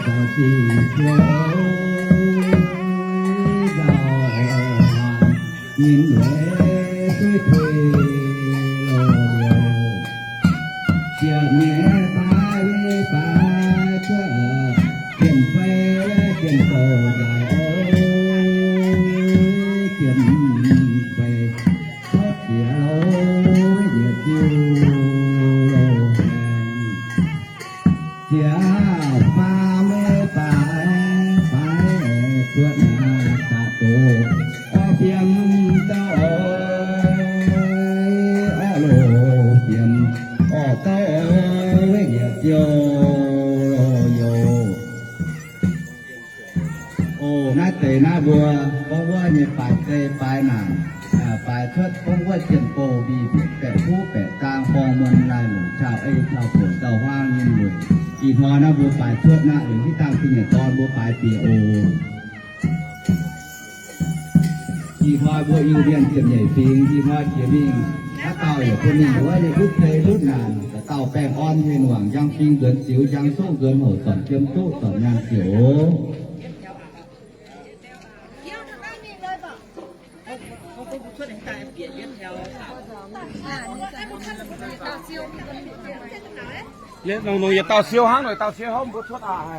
Zinh nzauh nyinh weic duqv tuix loh liouh, ziepc nyeic baaix baaix cuotv, jien fei jien douh nzaic, jien fei cuotv ziex, yietc diuh loh haengx. Ziepc faam baaix baaix cuotv naaiv daaih doqc, orv fiem dauh oix, orv loh fiem orv dauh oix, yietc diuh loh youz. O, naaiv deix naaiv mbuo gorngv wuov nyei baaix zei baaix naanc, baaix cuotv gorngv wuov jien bou mbi baeqc kuv baeqc zaang borng muonz laih longc cau ei cau buonc dauh huaang nyei mueic. Ih hnoi naaiv mbuo baaix cuotv naaiv, ih hitv dangh zinh nyeic dorn mbuo baaix bieqc oc. Ih hnoi mbuo Iu-Mienh ziepc nyeic fingx, ih hnoi jiex mingh, haaix dauh yaac bun ninh wuov nyei kuv zei lutv naanc, dauh baengh orn heng wangc njang fing nzuonx ziux njang soqv nzuonx houc zornc jiem duqv zornc nyaanh ziouc oc. Yietc nongc nongc yietc dauh siou hnangv, yietc dauh siou hnangv mbuo cuotv aqv.